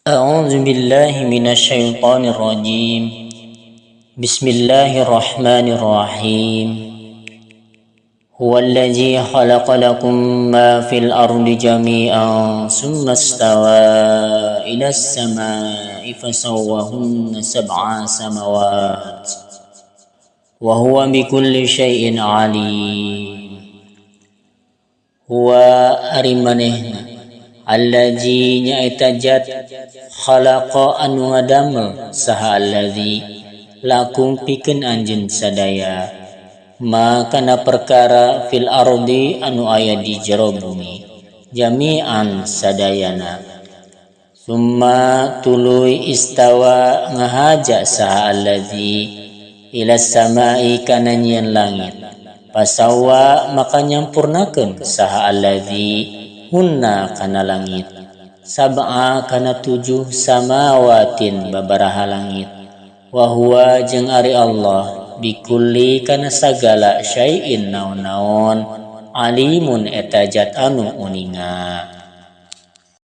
أعوذ بالله من الشيطان الرجيم. بسم الله الرحمن الرحيم. هو الذي خلق لكم ما في الأرض جميعا ثم استوى إلى السماء فسوهن سبع سماوات وهو بكل شيء عليم. هو ari manehna, allazi nyaeta zat, khalaqa anu ngadamel saha allazi, lakum pikeun anjeun sadaya, ma kana perkara, fil ardi anu aya di jero bumi, jami'an sadayana. Summa tuluy, istawa ngahaja saha allazi, ila samai kana nyieun langit, fasawwa maka nyampurnakeun saha allazi, hunna kana langit, sab'a kana tujuh, samawatin babaraha langit. Wa huwa jeung ari Allah, bikulli kana sagala, syai'in naon-naon, alimun eta zat anu uninga.